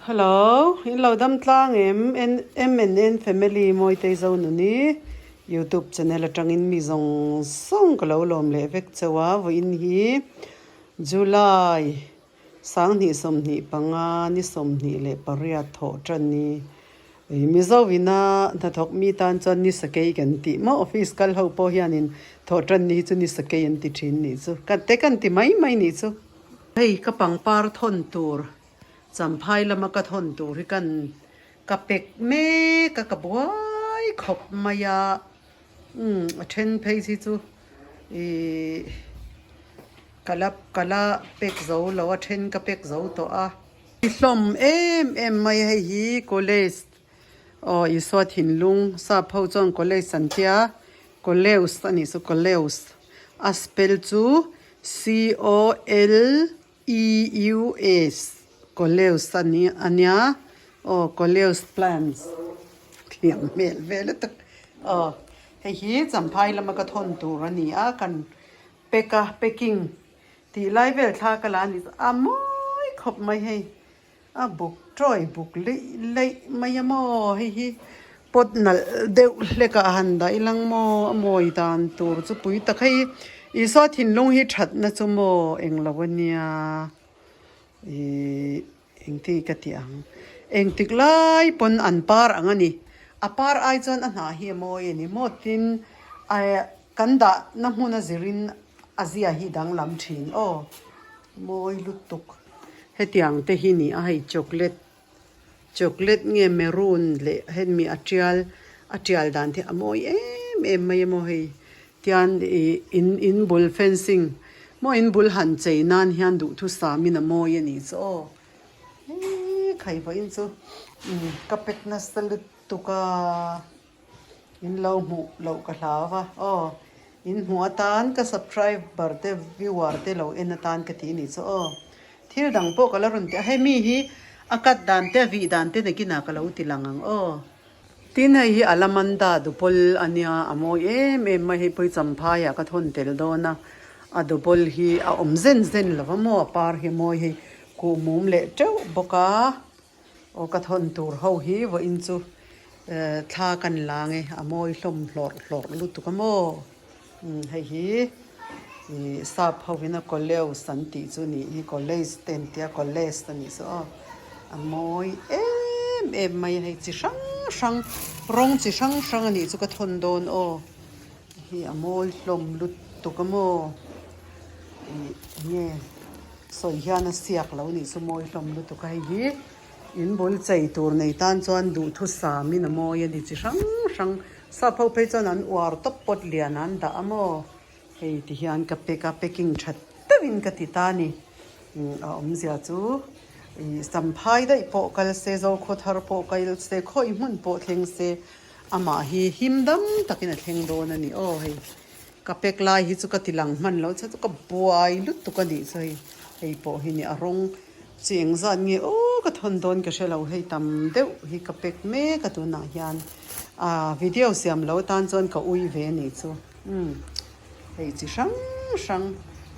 Hello, in lo dam tlang em? MNN Family Mawitei Zonuni YouTube channel atangin mi zawng zawng ka lo lawm leh vek chauh a, vawiin hi July 2025 ni 28 thawh tan ni. Mizo ina hnathawk mi tan chuan ni sakei kan tih maw? Office kal ho pawh hianin thawh tan ni hi chu ni sakei an ti thin nih chu. Ka te kan ti mai mai nih chu. Hei ka pangpar thawn tur, champhai lama ka thawn tur hi kan ka pek mek a, ka buai khawp mai a. Umm a then phei hi chu ih ka la ka la pek zo lo a then ka pek zo tawh a. I hlawm em em mai hei hi college aw Isua thinlung sap ho chuan college an tia Coleus a nih chu Coleus a spell chu C O L E U S Coleus a ni a nia aw Coleus plants thiam hmel vel lutuk aw hei hi champhai lama ka thawn tur a ni a kan pack a packing. Tih lai vel thla ka la a ni a mawi khawp mai hei a buk tawi buk leih leih mai a maw hei hi pot nalh deuh hlek ah han dah ilang maw a mawi dan tur chu pui tak hei Isua thinlung hi thatna chu maw englo a nia ihh engti ka tih ang engtik lai pawn an par ang a ni a par ai chuan a hnah hi a mawi a ni maw tin kan dah na hmun a zirin. A zia hi danglam thin aw. Mawi lutuk. Hetiang te hi ni a hei chocolate chocolate nge maroon leh hemi a tial a tial dan te a mawi em em mai a maw hei tian ih in in bul fencing maw in bul han chei nan hian duhthusam in a mawi a nih chu aw eee khai vawiin chu ka pek nasa lutuk a. In lo hmuh loh ka hlau va, aw in hmuh atan ka subscriber te viewer te lo en atan ka ti nih chu aw. Thil dang pawh ka la rawn ti a, hei mi hi a cut dan te a vih dan te nakinah ka lo ti lang ang aw. Tin hei hi Alamanda dupawl a nia a mawi em em mai hei pawh hi champhai ah ka thawn tel dawn a, a dupawl hi a awm zen zen lo va maw a par hi a mawi hei kuh mum leh teuh bawk a. Aw ka thawn tur ho hi vawiin chu thla kan la nge a mawi hlawm hlawrh hlawrh lutuk a maw hei hi ih sap ho in a coleus an tih chu nih hi college te an tia college a nih chu aw a mawi em em mai a hei chi hrang hrang rawng chi hrang hrang a nih chu ka thawn dawn aw hei a mawi hlawm lutuk a maw ih enge. Sawi hian a siak lo nih chu mawi hlawm lutuk a hei hi in bul chei tur nei tan chuan duhthusam in a mawi a ni chi hrang hrang sap ho phei chuan an uar tawp pawt lian an dah a maw hei ti hian ka pack a packing tha deuhin ka ti ta a ni a awmzia chu ih samphai daih pawh kal se zokhawthar pawh kal se khawi hmun pawh thleng se amah hi him dam takin a thleng dawn a ni aw hei. Ka pek lai hi chu ka ti lang hman lo che chu ka buai lutuk a nih chu hei hei pawh hi ni a rawng chi engzat nge aw ka thawn dawn ka hre lo hei tam deuh hi ka pek mek a tunah hian ah video siam lo tan chuan ka ui ve a nih chu umm hei chi hrang hrang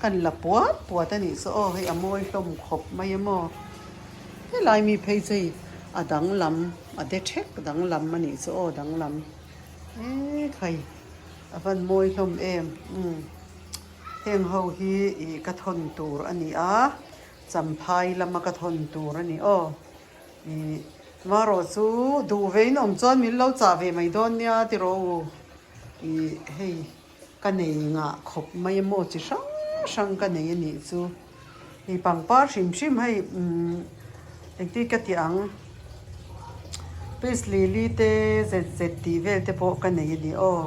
kan la puat puat a nih chu aw hei a mawi hlawm khawp mai a maw helai mi phei chu hei a danglam a de thek danglam a nih chu aw danglam e khai. A van mawi hlawm em? Umm. Heng ho hi ih ka thawn tur a ni a, champhai lama ka thawn tur a ni aw. Ih marawh chu duh ve in awm chuan min lo chah ve mai dawn nia tiraw u. Ih hei ka nei ngah khawp mai a maw chi hrang hrang ka nei a nih chu. Hei pangpar hrim hrim hei umm engtin ka tih ang peace lily te zet zet tih vel te pawh ka nei a ni aw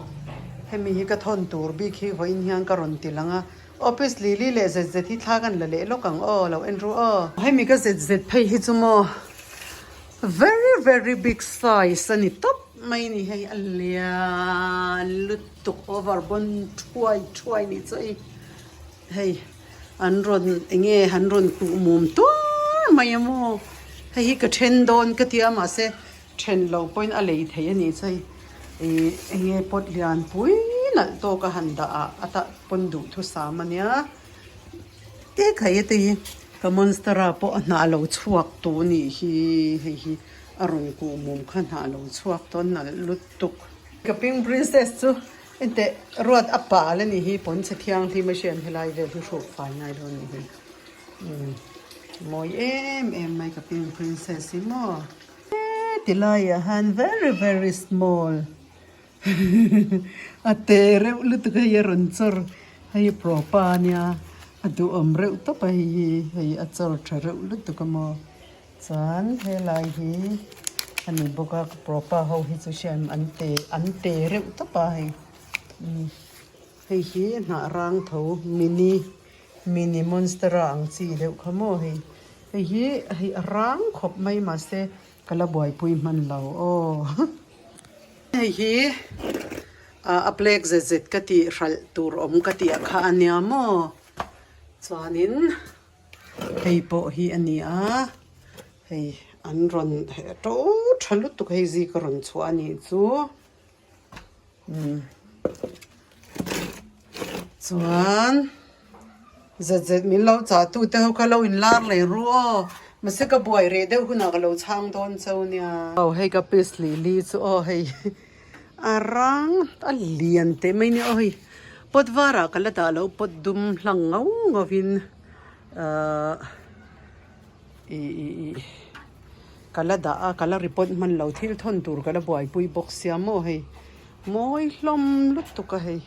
hemi hi ka thawn tur bik hi vawiin hian ka rawn ti lang a aw peace lily leh zet zet hi thla kan la leh lawk ang aw lo en ru aw. Hemi ka zet zet phei hi chu maw very very big size a ni tawp mai a ni hei a lian lutuk over bawn thuai thuai nih chu hei. Hei an rawn enge an rawn kuh mum tuar mai a maw hei hi ka then dawn ka tia mahse then loh pawhin a lei thei a nih chu hei ih enge pot lian pui nalh tawk a han dah ah a tah pawn duhthusam a nia e khai a te hi. Ka monstera pawh a hnah lo chhuak tawh a nih hi hei hi a rawn kuh mum kha hnah lo chhuak tawh a nalh lutuk. Ka pink princess chu enteh ruat a pal a nih hi pawnchhe thianghlim a hriat helai vel hi hruk fai ngai lo a nih hi umm mawi em em mai ka pink princess hi maw. Heti laiah hian very very small A te reuh lutuk a hei a rawn chawr hei propa ania a duhawm reuh tawp a hei hi hei a chawr tha reuh lutuk a maw chuan helai hi a ni bawk a propa ho hi chu hriat an te an te reuh tawp a hei hei hi hnah rang tho mini mini monstera ang chi deuh kha maw hei hei hi hei a rang khawp mai mahse Ka la buaipui hman lo aw. Hei hi a black zet zet ka tih hralh tur awm ka tih ah kha a nia maw chuanin hei pawh hi a ni a hei an rawn to tha lutuk hei zika rawn chhuah a nih chu umm chuan. Zet zet min lo chah tu te ho kha lo in lar leh ru aw mahse ka buai reh deuh hunah ka lo chhang dawn cheu nia. Aw hei ka piece lih li chu aw hei a rang a lian teh mai nia aw hei pot varah ka la dah loh pot dum hlang ngau ngau in ahh ih ih ih ka la dah a ka la report hman lo thil thawn tur ka la buaipui bawk sia maw hei mawi hlawm lutuk a hei.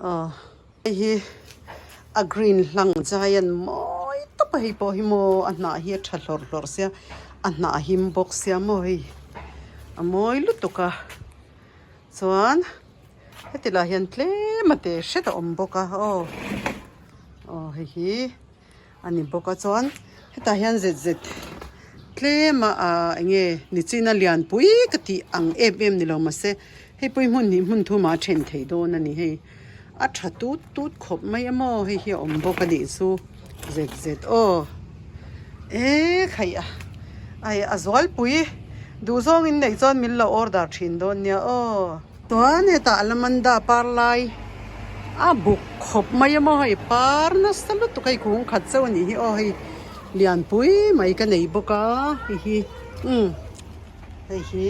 Aw hei hi a green hlang giant mawi tawp a hei pawh hi maw a hnah hi a tha hlawrh hlawrh sia a hnah a him bawk sia maw hei a mawi lutuk a chuan heti lah hian tlem a te hret a awm bawk a aw aw hei hi. A ni bawk a chuan hetah hian zet zet tlem a ah eng nge nichina lianpui ka tih ang em em ni lo mahse hei pawh hi hmun hnih hmun thumah a then thei dawn a ni hei a tha tut tut khawp mai a maw hei hi a awm bawk a nih chu zet zet aw e khaih a ai a zualpui duh zawng in neih chuan min lo order thin dawn nia aw. Chuan hetah alamanda par lai a buk khawp mai a maw hei par nasa lutuk hei kung khat chauh a nih hi aw hei lianpui mai ka nei bawk a hei hi umm hei hi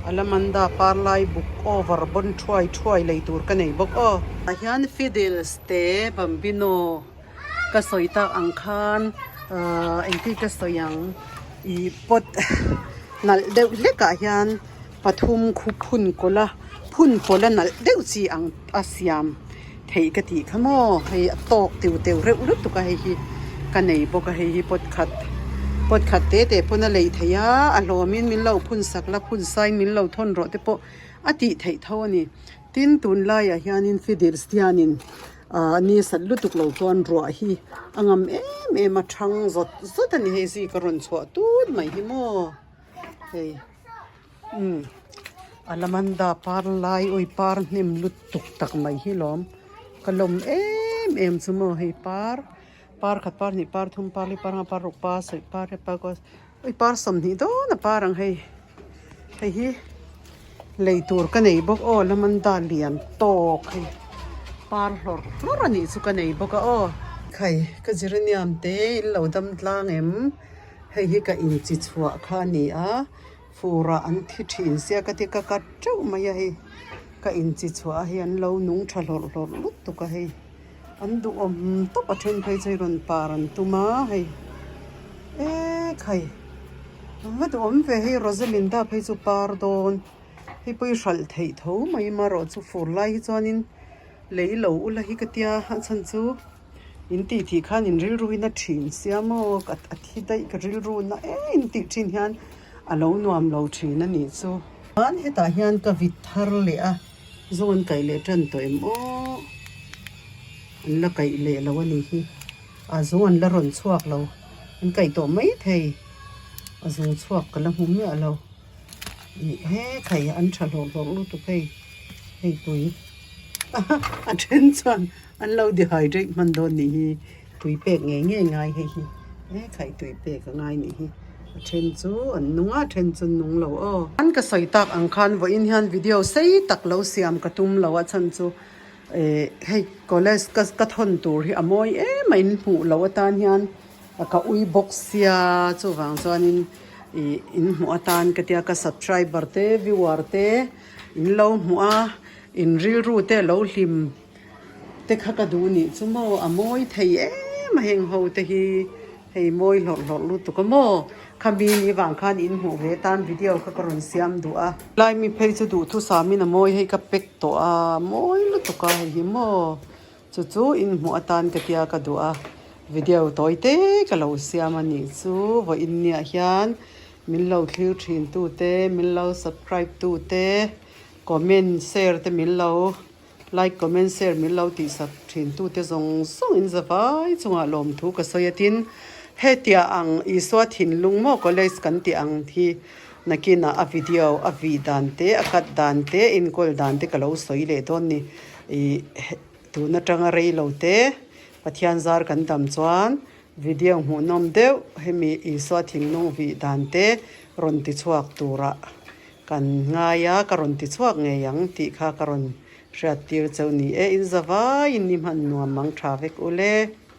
alamanda par lai buk over bawn thuai thuai lei tur ka nei bawk aw. Tah hian fiddles te bambino ka sawi tak ang khan ahh engtin ka sawi ang ih pot nalh deuh hlek ah hian. Pathum khu phun kawlh a phun pawlh a nalh deuh chi ang a siam theih ka tih kha maw hei a tawk teu teu reuh lutuk a hei hi ka nei bawk a hei hi pot khat pot khat te te pawn a lei theih a a hlawmin min lo phun sak la phun sain min lo thawn rawh te pawh a tih theih tho a ni tin tunlaiah hianin fiddles hianin ah ni sat lutuk lo chuan ruah hi a ngam em em a thang zawt zawt a ni hei zika rawn chhuah tut mai hi maw hei. Umm alamanda par lai awi par hnem lutuk tak mai hi lawm ka lawm em em chu maw hei par par khat par hnih par thum par li par nga par ruk par sarih par riat par kua awi par sawmhnih dawn a par ang hei hei hi lei tur ka nei bawk aw alamanda lian tawk hei par hlawrh hlawrh a nih chu ka nei bawk a aw. Khai ka geranium te in lo dam tlang em. Hei hi ka inchi chhuah kha a ni a, furah an thi thin sia ka ti ka kat teuh mai a hei ka inchi chhuah a hei an lo nung tha hlawrh hlawrh lutuk a hei an duhawm tawp a then phei chu hei rawn par an tum a hei ekhai va duhawm ve hei Rosalinda phei chu par dawn hei pawh hi hralh theih tho mai marawh chu fur lai hi chuanin lei lo ula hi ka tia a chhan chu. In tih tih khan in rilru in a thin sia maw ka a thi daih ka rilru na em in tih thin hian a lo nuam lo thin a nih chu. Chuan hetah hian ka vit thar leh a zawn kaih leh tan tawh em aw an la kaih leh lo a nih hi a zung an la rawn chhuak lo an kaih tawh mai thei a zung chhuak ka la hmu miah lo ih he khai an tha hlawh hlawh lutuk hei hei pui a then chuan. An lo dehydrate hman dawn nih hi tui pek ngei ngei ngai hei hi he khaih tui pek a ngai nih hi a then chu an nung a a then chu an nung lo aw. An ka sawi tak ang khan vawiin hian video sei tak lo siam ka tum lo a chhan chu eh hei college ka ka thawn tur hi a mawi em a in hmuh loh atan hian. Ka ui bawk sia chuvang chuanin ih in hmuh atan ka tia ka subscriber te viewer te in lo hmuh a in rilru te lo hlim te kha ka duh nih chu maw a mawi thei em a heng ho te hi hei mawi hlawrh hlawrh lutuk a maw khami ni vang khan in hmuh ve tan video kha ka rawn siam duh a. Lai mi phei chu duhthusam in a mawi hei ka pack tawh a mawi lutuk a hei hi maw. Chu chu inhmuh atan ka tia ka duh a, video tawi te ka lo siam a nih chu. Vawiin niah hian min lo thlir thin tu te, min lo subscribe tu te, comment share te min lo like comment share min lo tihsak thin tu te zawng zawng in zavai chungah lawmthu ka sawi a tin hetia ang Isua thinlung maw college kan tih ang hi nakinah a video a vih dan te a cut dan te enkawl dan te ka lo sawi leh dawn ni. Ih tun atanga rei lo te Pathian zar kan dam chuan video hmuhnawm deuh hemi Isua thinlung vih dan te rawn ti chhuak turah kan ngai a, ka rawn ti chhuak ngei ang tih kha ka rawn hriat tir cheu ni e. In zavaiin ni hman nuam mang tha vek ule.